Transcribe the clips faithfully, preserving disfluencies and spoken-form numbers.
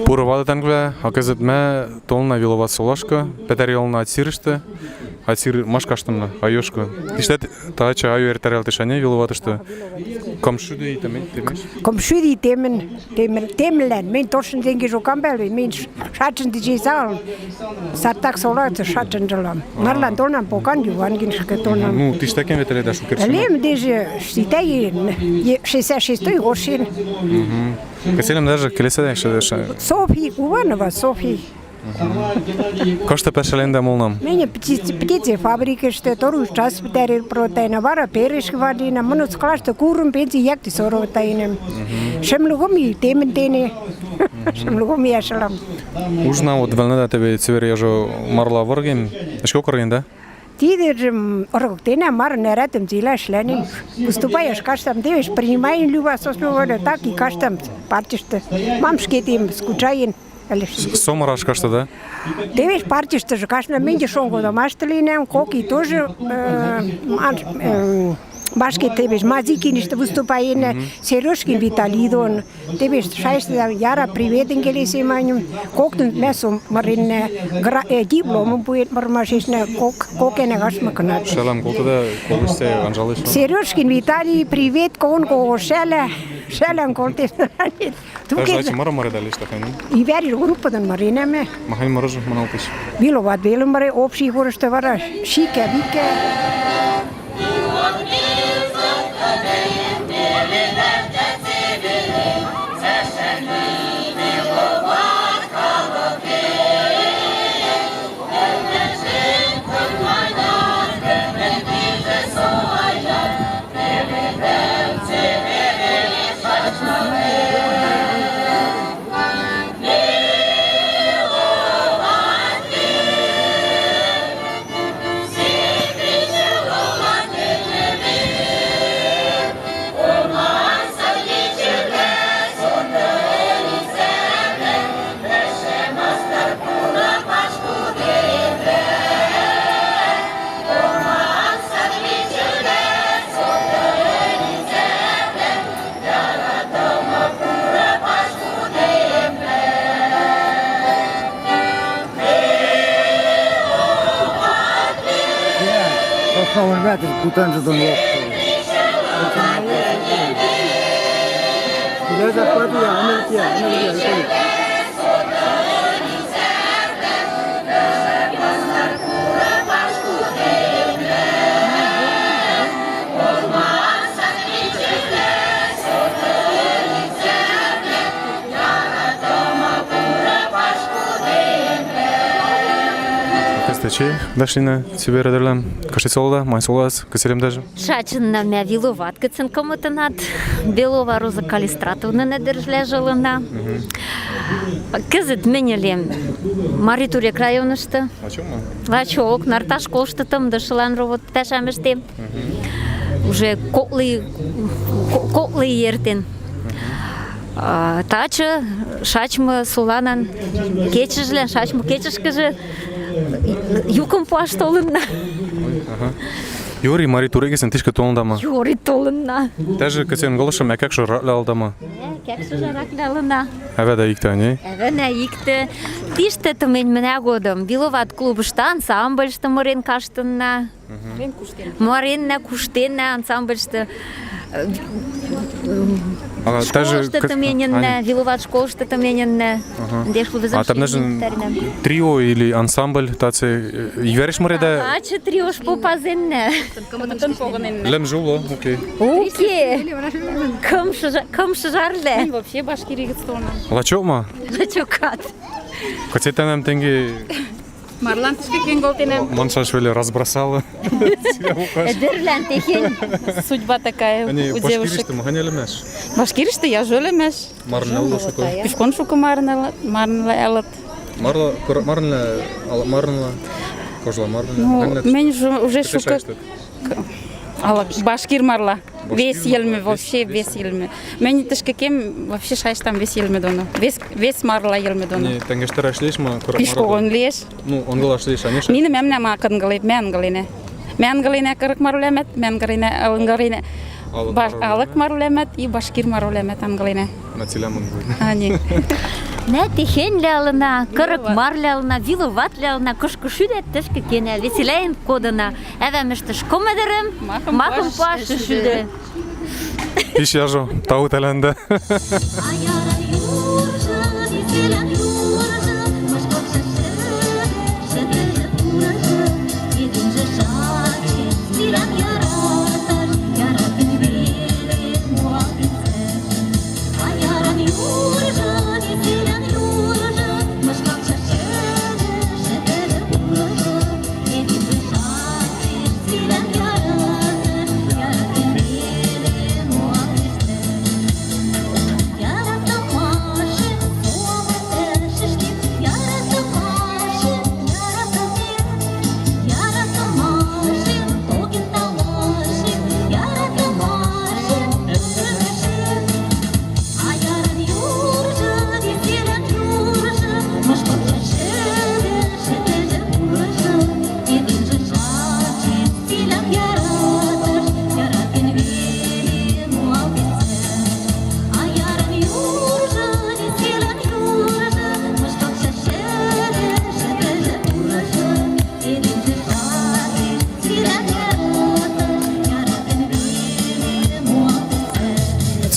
Пуры вады, тӧнгвлэ, а кызыт мә толна Виловат солашкы, петарелна Ацирышты, Ацир машкаштымна, Айошкы. Тиштет тачы Айо эртарялтыш, а не Виловатышты. Кымшӱдӧ и тэммин, тэммин. Кымшӱдӧ и тэммин, тэммин, тэмминлӧн. Мин точно тенге жӧ ам палы, мин ш-, шачын тыдзи сал. Сартак солаэт шачын жӧ ылам. Марлан толнам, покан юан гиншкы толнам. Ну, тиштакен ветледаш укерсьы. Лем даже, считай, е-, шестьдесят шестой год шин. Мгм. Кыцелем даже келесед, ш-, ш-, Софья Куванова, Софья. Кышты паштеленда молнам? Мене птиц-, птицефабрикышты, второй час петарен протайна, вара перышки варина, мынут клашты курым, пенсия якты сорок тайным. Шымлы кым и тэммин тэнӧ. Шымлы кым и ашалам. Уж на вот вӧлнӧ да, теве цевер яжо марла выргем, эшкӧ кырген, да? Тидыжым ырыктенам, марын яратем, цилашлянем. Выступаяш каштам, тевеш принимаем любой сословие, так и каштам партишты. Мам шкетем, скучаен. Али. С-, со мараш кашты, да? Тевеш партишты жӧ каштам, менде шонгодомашты линем, кок и тоже, э, ан-, э, башкир тевеш Мазикинышты выступаенна, Серёжкин Виталий дон. Тевеш шайышты яра, привет, ингелесеманьым, коктын мя со мыренна, гра-, э, дипломым пуэн мырмашешна, кок, кокенӧ каштмы кынат. Шалам колтыда, колыштса, анжалеш. Серёжкин Виталий, привет, кон кого шаля, шалам колтыш. Даже лачи мырым мырыдалеш таханьым. И вариш группадан мыренам. Махань мырыжы мыналтыш. Виловат велӧ мыры, общий хорышты вара, шикӧ, викӧ. Пошёл, ребята, кутан же дом. Я захватываю, а ну, я, а ну, я, я. Костачи, Дашлина, тебе радарлам. Кышты солда, май солдас, кыселем даже. Шачынна мя Виловат гыцын кымытынат, Белова Роза Калистратовнанӧ дыржлажылына. Мгм. Кызыт менелем Мари Турек районышты. Лачок ма? Лачок, Нарташ школышты тымдышылан ровот паштам ышты. Мгм. Уже коклы, ко-, коклы и эртен. Мгм. А, тачы шачмы соланан кечыжлӧн, шачмы кечышкыжы юкым пуаш толынна. Ой, ага. Юри Мари Турегесын тышкы толында ма? Юри толынна. Даже кыцен голышым, а кӧкшӧ раклялда ма? Э, кӧкшӧ раклялына. Ӧвӧл да иктӧ, не? Ӧвӧл на иктӧ. Тиштӧ тымень мынам годым Виловат клубышты ансамбльышты мырен каштынна. Мгм. Мыренна, куштенна ансамбльышты. Э, ага, школышты тыменьнӧ, Виловат школышты тыменьнӧ. Ага. А там даже трио или ансамбль, татчӧ, э, и вариш мыренда? Татчӧ триош попазеннӧ. Лем жӧ улӧ, окей. Окей. Кымшы жа-, кымшы жарлӧ. Вообще башкиригыц толна. Лачок ма? Лачокат. Кыце тэнӧ тэнге Марлан тышкы кенголтенам. Ман шаш веле разбросала. Эдерлан техень. Судьба такая у девушек. Башкирышты махань ӧлӧмаш? Башкирышты яжо ӧлӧмаш. Марын ылыт шуко? Пушкын шуко марын ылыт, марын ылыт. Марла, кор-, марын ылыт, ал-, марын ылыт, кожла марын ылыт. Ну, махань ылыт. Мень уже, уже шуко. К-, ала, башкир марла. Вес йылме, вообще вес йылме. Мӧн тышкы кем, вообще шайыштам вес йылме доно. Вес, вес марла йылме доно. Не, тенге штыраш лиэш ма, кор-, пиш кого он лиэш. Ну, онгылаш лиэш, а не шайыштам. Нинӧм мам ак ынгылы, мӧн ынгылынам. Мӧн ынгылынам кырык марвлаямат, мӧн ынгылынам, ынгылынам алык марвлаямат и башкир марвлаямат ынгылынам. Мӧн цилям ынгылынам. А, не. Мә техеньлялына, кырык марлялына, вилыватлялына, кышкы шӱдет тышкы кенә, веселяйын кодына. Ава мыштыш комедерым, махым паш шӱдӧ. Пиш яжо, тау тәләндә.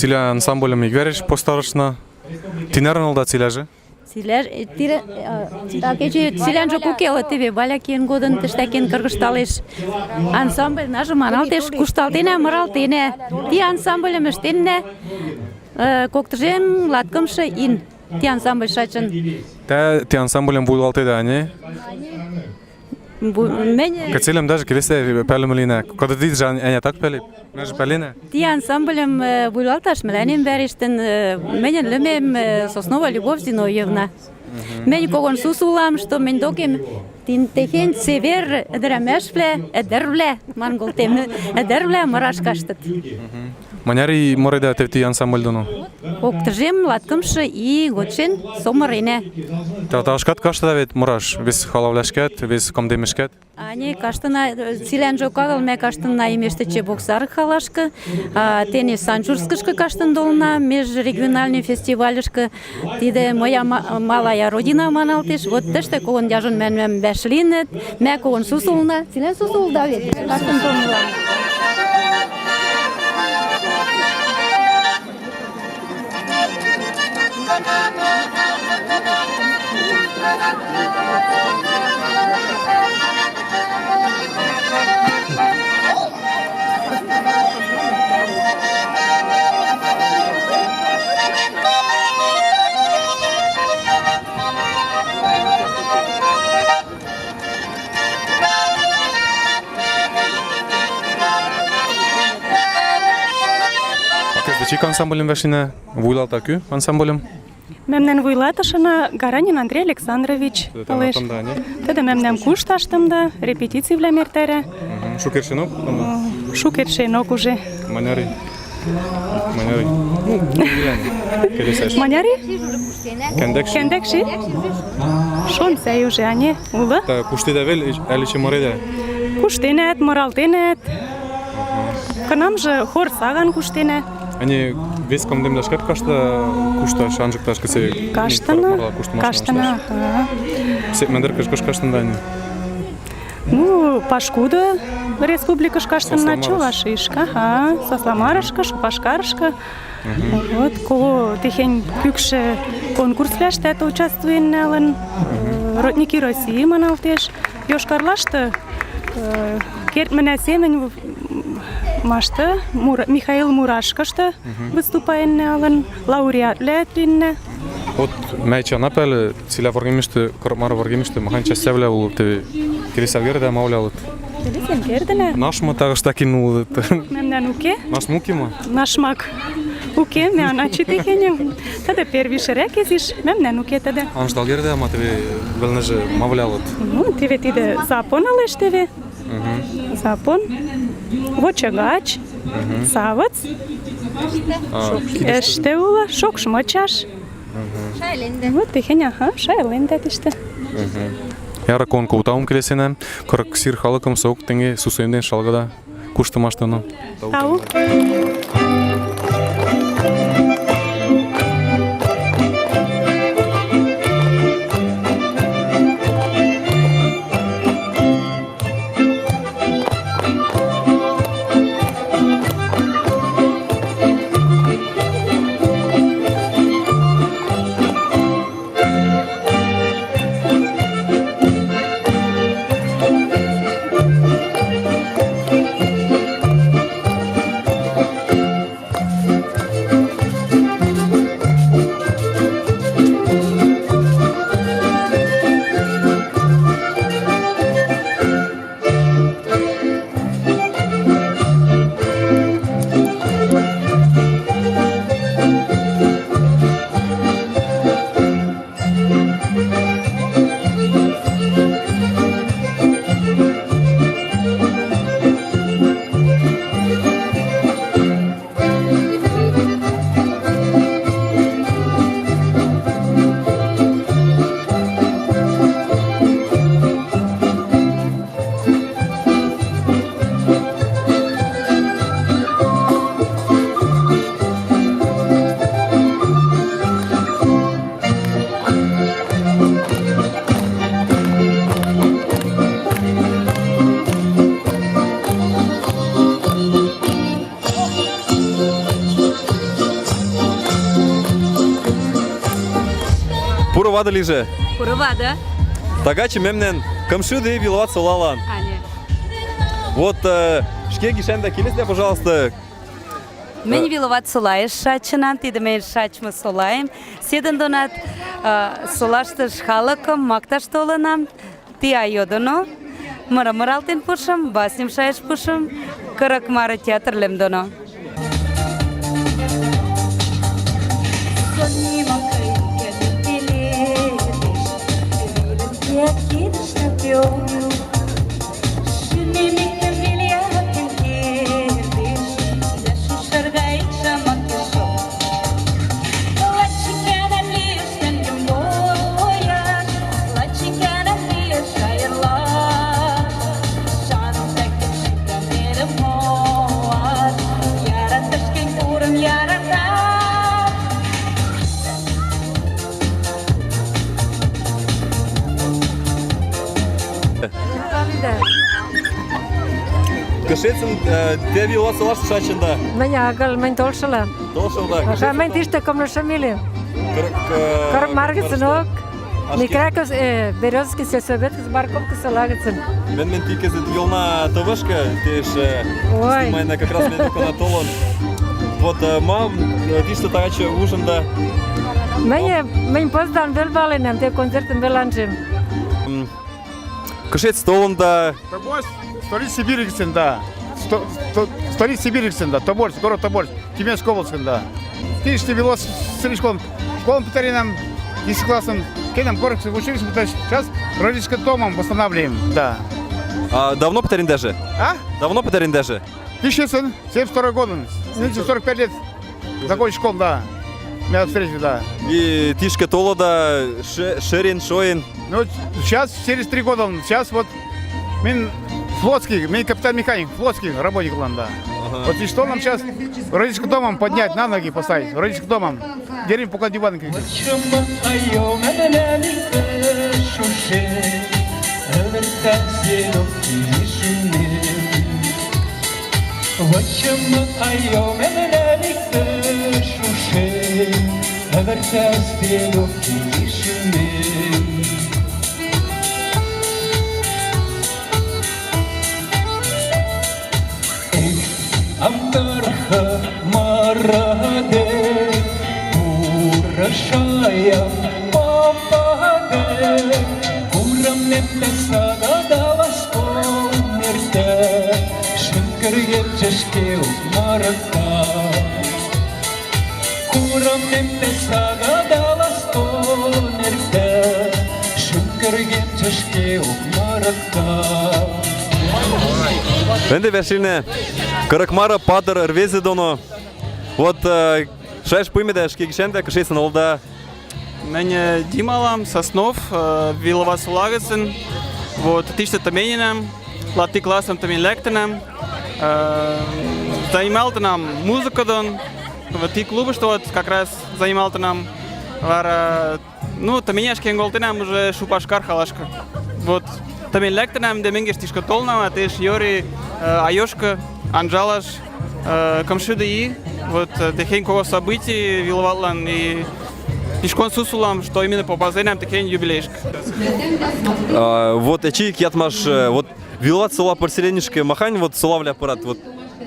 Цилиа ансамбльым ик вареш постарышна. Тинерын ылда цилиа жӧ? Цилиа ж-, э, тирӧ, э, так, эчи цилианджы кукелы теве Балякиен годын тыштакен кыргыжталеш. Ансамбль нажы маналтеш, кушталтенӧ, мыралтенӧ. Ти ансамбльым ӧштеннӧ, э, кок тыжем латкымшы ин. Ти ансамбль шачын. Тӧ ти ансамбльым вуйлалтедӧ, а не? Бу-, мень... Кыцелем даже келесай пӧлӧм линӧ. Кодыдыд жӧ ӧня так пӧлӧм. Мыжӧ пӧлӧм линӧ. Ти ансамбльым, э, вуйлалташ милянем варыштын, э, меньын лӧмем, э, Соснова Любовь Зиновьевна. Мгм. Мень когон сусу улам, что мень докем тин техень цевер ӧдырамашвлӧ, ӧдырвлӧ, мангылтем, ӧдырвлӧ мыраш каштыт. Мгм. Маняри мырыда тӧ ти ансамбль доно? Кок тыжем латкымшы и годшен со мырынӧ. Тӧ ташкат каштыда вет мыраш, вес халавлашкат, вес комдемышкат. А не каштына, э, цилианджы кагыл, мя каштына и мештӧ Чебоксар халашкы, а, тэнӧ Санчурскышкы каштын долна, межрегиональный фестивальышкы, тидӧ «Моя ма-, малая родина» маналтеш, вот тыштӧ когон яжон мянӧм вашлинныд, мя когон сусу улна, цилиан сусу улда вет, каштын долна. А кӧсдӧ чик ансамбльым вашлинӧ, вуйлалта кӧ ансамбльым? Мемнан вуйлатышна Гаранин Андрей Александрович. Тӧдӧ, тӧдӧ мемнан кушташтым да, репетицивлам эртарӧ. Мгм. Шукершенок? О, шукершенок уже. Маняри. Маняри. Ну, ну, Юлиан. Маняри? Кӧндек ши. Кӧндек ши? Шонсай уже, а не улы. Тӧ куштедӧ вел, али эчи мырыда? Куштенат, мыралтенат. Кынам жӧ хор саган куштенӧ. Али вес комдемлашкат каштыда кушташ, анжыкташ кыцелӧ? Каштына, куштымаш каштына, ага. Сек мендер кыш каштында али? Ну, пашкуды республикыш каштына, Чувашишкы, ага, Сосламарышкы, Шупашкарышкы. Мгм. Вот, кого техень кыкшӧ конкурсвлаштӧ участвуйнӧ ылын, э, «Родники России» маналтеш. Йошкар-Олашты, э, кердмӧ на семын, м, машты, Мура-, Михаил Мурашкышты выступайнӧ ылын, лауреатвлаэт линнӧ. Вот мый чана пӧлӧ, цилиа выргемышты, кырык мар выргемышты, махань частьвлаӧ улыд, тӧ келесал кердыда, мавлялыд? Келесем кердыны. Нашмы тагыш такин улыд? Мемнан уке. Нашмы уке ма? Нашмак уке, мем ачи техеньӧ. Тӧдӧ, первый шӧрӧк эзиш, мемнан уке тӧдӧ. Анждал кердыда ма, тӧве вӧлнӧ жӧ мавлялыд? Ну, тӧве тидӧ запон ылеш тӧве. Мгм. Запон. Вочагач. Мгм. Савыц. А, эштӧ улы, шокш мычаш. Мгм. Вот техень, ага, шайыллен тӧдӧ тыштӧ. Мгм. Яра, кон кого таум келесенам, кырык сир халыкым сок тенге сусуэмден шалгада куштымашты доно. Тау. Тау. Вады лижы. Куры вады. Тагачы мемнан кымшӱдӧ и виноват солалан. Ане. Вот, э, шке гишанда келесьлы, пожалуйста. Мынь, э, виноват солаэш шачынам, тидӧ мынь шачмы солаэм. Седӧн донат, э, солаштыш халыкӧм макташ толынам. Ті айӧ доно. Мыры мыралтен пушым, басням шайышт пушым, кырык мары театрлӧм доно. Кышецын, э, тӧ виноват солаш шачында? Мынь агыл, мынь Толшыла. Толшыла. Аха, мынь тиштӧ кымлы шӧм или. Кырык, э, кырык мар гыцын ӧк. Микраков, э, Берёзовский сельсовет гыц, Барковка села гыцын. Мен, мен ті кӧзыт Вилна ТВ-шкӧ, тіш, э, ой, снимайна как раз мед окна толын. Вот, э, ма, э, тиштӧ тагачы ужында. Мынь, мынь поздан вел валинам, тӧ концертын вел анжим. М, кышец толында? Тобольск, столица Сибири гыцын, да. Сто-, сто-, столица Сибири гыцын, да. Тобольск, город Тобольск. Тюменская область, да. Тиштӧ велосипед школам, школам пытаринам, десятиклассным, кенам городский училище пытаринам, сейчас родительским домом восстанавливаем, да. А давно пытаринда жӧ? А? Давно пытаринда жӧ? Тысяча девятьсот семьдесят второй годом, семьдесят сорок пять лет. Закончил школу, да. Меня встретили, да. И тишкӧ толыда, ше-, шӧрин, шоин? Ну, сейчас, через три года, сейчас вот Мин флотский, мин капитан-механик, флотский работник ылам, да. Ага. Вот и что нам сейчас родительским домом поднять, на ноги поставить, родительским домом. Деревню Пукан-Дьюбанки. Ам тырхы мырыде, пуры шаям попаде, курым мемнан сагада ласкон эртӧ, шӱм кӧргем тышкы мырыкта. Курым мемнан сагада ласкон эртӧ, шӱм кӧргем тышкы мырыкта. Ӧнді вешинӧ кырык мары патыр ӧрвезы доно. Вот, э, шайышт пумида шке гишанда, кышецын олда. Мынь, э, Дима ылам, Соснов, э, Вилова сола гыцын. Вот, тиштӧ тыменьнам, латик классӧм тымень лэктінам. Э, занималтінам музыка дон. Вот и клубышты вот как раз занималтінам. Вара, ну, тыменяш кен колтінам уже Шупаш кар халашкы. Вот, тымень лэктінам, дэ менгеш тишкӧ толнам, а тыш ёри, э, айошкӧ, анжалаш, э, кымшӱдӧ и, вот, э, тыхень кого событие Виловатлан и тишкон сусулам, что именно попазенам тыхень юбилейшкӧ. А, вот, эчи ик ятмаш, э, вот, Виловат сола поселенишкӧ махань, вот, солавлӧ пырат, вот,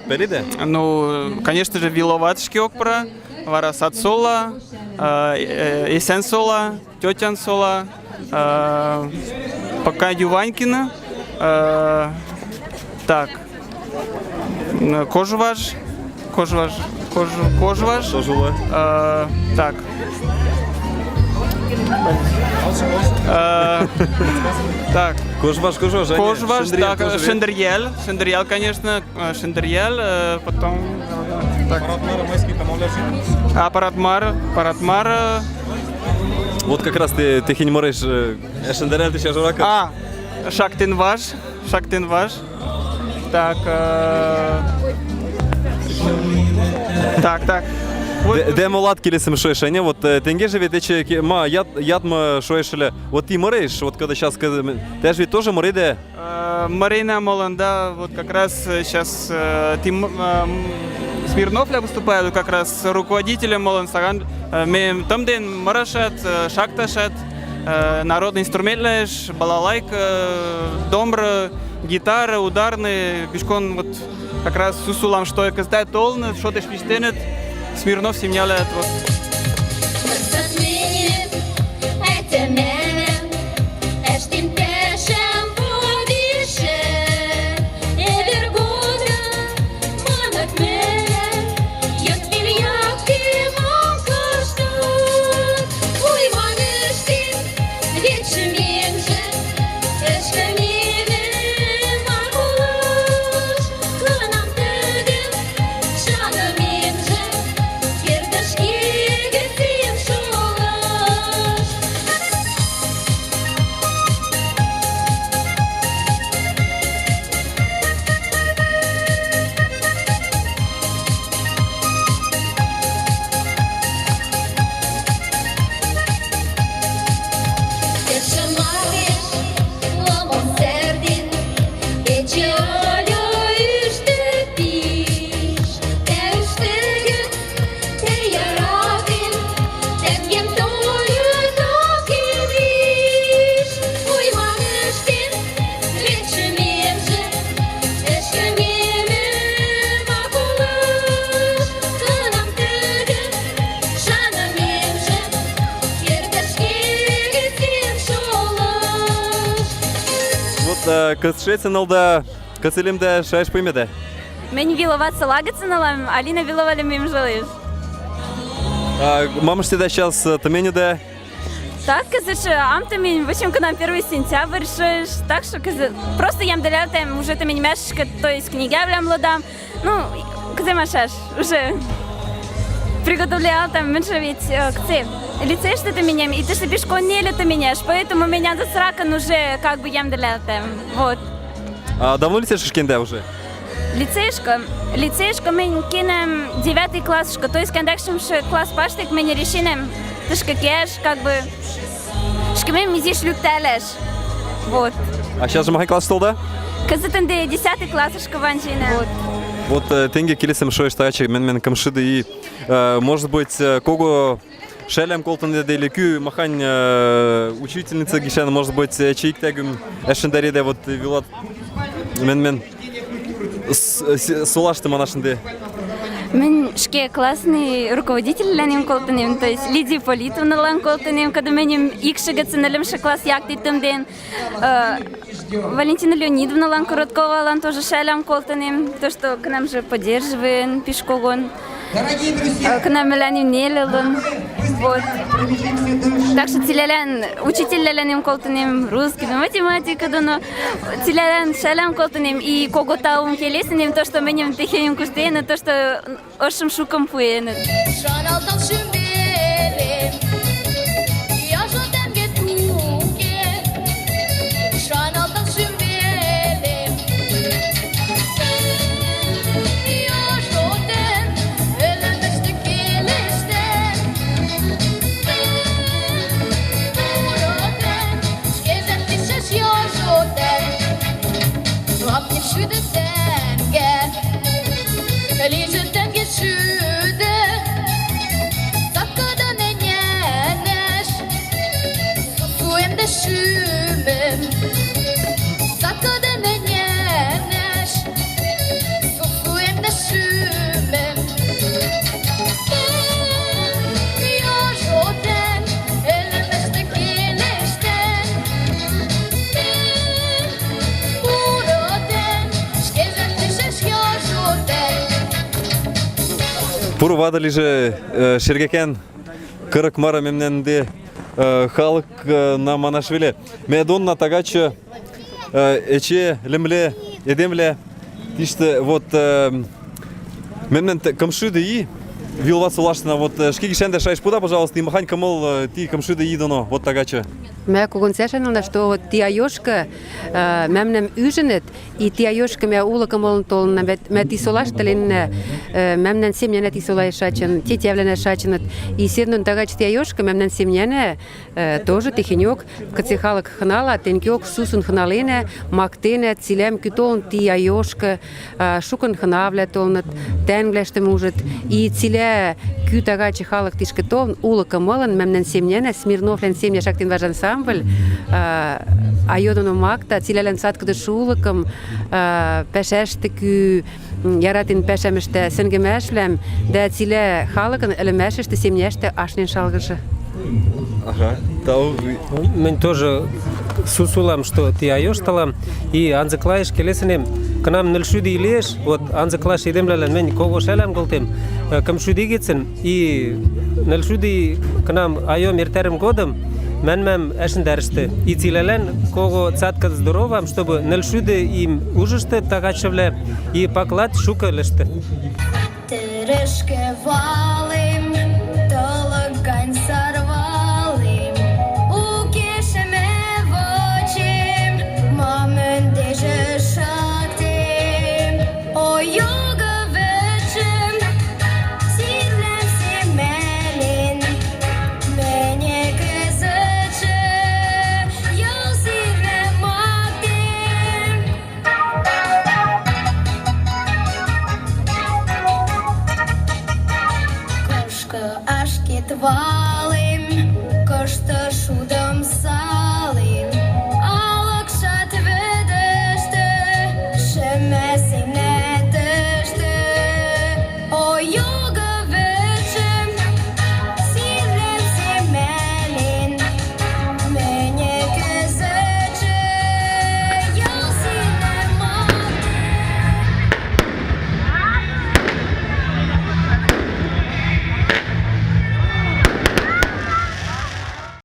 пелидӧ? Ну, конечно же, Виловатышкӧ ог пыра, вара Сад сола, э, э, Эсен сола, Тётян сола, э, пока Дюванькина, э, так, м, Кожваж, Кожваж, Кож-, Кожваж. Кожваж. Э, так. Э, так. Кожваж, Кожваж, а не, Кожваж, Шендерьяль так, тоже, ведь? Шендерьяль, Шендерьяль, конечно, э, Шендерьяль, э, потом, так. Аппарат Мара, Майский, там, Оля Шин. Аппарат Мара, Аппарат Мара. Вот как раз ті, тыхень мырыш, э, Шендерьяль тіш жӧ ракы. А, Шактен Важ, Шактен Важ. Так, э, так, так. Вот. Дэ, дэ мӧлат келесім шоэш, а не? Вот, э, тенге жӧ ведь эчи ке-, ма, яд-, ядмӧ шоэш ыльы. Вот ті мырыш, вот когда щас, когда, м, тіж ведь тоже мырыдӧ. Э, мырынам ӧлын, да, вот как раз, э, щас, э, ті м-, э, м, Смирновлӧ выступают, как раз руководителем ӧлын, сагаан, э, ме тӧмдін мырышат, э, шакташат. Э, народный инструментвлаэш, балалайка, э, домра, гитара, ударный, пишкон вот как раз сусулам, что кызытат толыныт, шотыш пиштеныт, Смирнов семьяла, вот. Вот, э, кыце шайыштат нылда, кыце лимдат, шайышт пумидат? Мин Виловац сола гыц налам, Алина Вилова лим мыжалыш. А мам ышты сейчас, э, тыменьда? Так, кызытшы ам тымень, вычем кынам первый сентябрь шиш, так что кызы-, просто ямдылялтам уже тыменьмашкы, то есть книгавлам лыдам. Ну, кызы машаш, уже приготовлялтам, мыжа ведь, э, кыце, лицейышты тыменям, и тышты пишкон нелы тыменяш, поэтому меня за сракан уже как бы ямдылялтам. Вот. А давно лицейыш кендат уже? Лицейышкы, лицейышкы мин кенам девятый классышкы, то есть кандакшымшы класс паштек мин решинам тышкы кеаш, как бы, ышкымем изиш лӱкталаш. Вот. А сейчас же махань класс толда? Кызытын десятый классышкы ванжина. Вот. Вот, э, тенге келесем шоэш тачи, мен, мен кымшыды и, э, может быть, э, кого шайлам колтынет или кӱ махань, э, учительница гишан, может быть, э, чик тагым эшендареда, вот, э, Виловац, мен, мен с-, с-, солашты манашынды. Мин ышке классный руководительланем колтынем, то есть Лидия Политовналан колтынем, кыды меним икши гыцын нылымшы класс яктитымден. Э, Валентина Леонидовналан Коротковалан тоже шайлам колтынем, то, что кынам же поддерживаен пиш когон. Э, кынам миляним нелылын. Вот. Так что цилялан учительляланем колтынем, русский, математика доно. Цилялан шайлам колтынем и кого таум келесынем, то, что меним техеним куштены, то, что ӧшым шукым пуэныт. Шаналтал шӱм велем, яжо тенге туке. Шаналтал шӱм велем, яжо тен, ӧлӧмыштӧ келештен. Пурӧ тен, шкежат тишеш яжо тен. Лапним шӱдӧ тенге. Лижӧ тенге шӱдӧ, саккыдын нянеш, сусуэм дэ шӱмем. Саккыдын нянеш, сусуэм дэ шӱмем. Яжо тен, ӧлӧмыштӧ келештен. Пурӧ вадӧ лижӧ, э, шергакан, кырык мары мемнан ды, э, халык, э, на манаш веле. Ме донна тагачы, э, эче лымлы эдемлы. Тиштӧ, вот, э, мемнан тэ-, кымшӱдӧ и Виловац олаштына, вот, э, ышке гишанда шайышт пуда, пожалуйста, и махань кымыл, э, ти кымшӱдӧ и доно, вот тагачы. Мә когон сяшанана, что вот тіяешкӧ, э, мемнам ӱжыныт, и тіяешкӧ мә улы кымылын толынна, мә, мә ти солаштӧ линнӧ, э, мемнан семьяна ти солаӧ шачын, тетявлана шачыныт. И сӧмын тагачы тіяешкӧ мемнан семьяна, э, тоже тихенёк, кыце халык хынала, тенкиок сусун хыналына, мактена, цилям кӱ толын тіяешкӧ, а, шукӧн хынавлӧ толыныт, тангвлаштӧ мужит. И циля кӱ тагачы халык тишкӧ толын, улы кымылын, мемнан семьяна, Смирновлӧн семья шактен важан са. Ансамбль, э, айо доно макта цилялан цаткыды шулыкым, э, пашашты, кӱ, м, яратен пашам ышта, сенгымашвлам, да цилялан халыкын ылымашышты, семняшты ашнен шалгышы. Ага, тау. Мынь тоже сусулам, что ті айошталам, и анзыкылаеш келесынем, кынам нылшӱдӧй лиэш, вот анзыкылаеш эдемлалан мынь кого шалям колтем, э, кымшӱдӧй гитсӧн, и нылшӱдӧй кынам айом эртарем годым, мамам ашндарышты. И цилялан кого цаткыд здоровьям, чтобы нылшӱдӧй им ужышты тагачывлэ, и поклад шукы лэшты. Тӧрӧшкӧ валим, толык гань сар валим, уке шӧмӧ вочим, мамӧн дежӧ шактим. Ой, югы вӧчим, сирлӧм семалин, мене кӧзычӧ, йӧл сирнӧ мактим. Кышкы ашкед валим, кышты шудым салим, алыкшат вӧдыштӧ, шӧмӧ семнатыштӧ. Ой,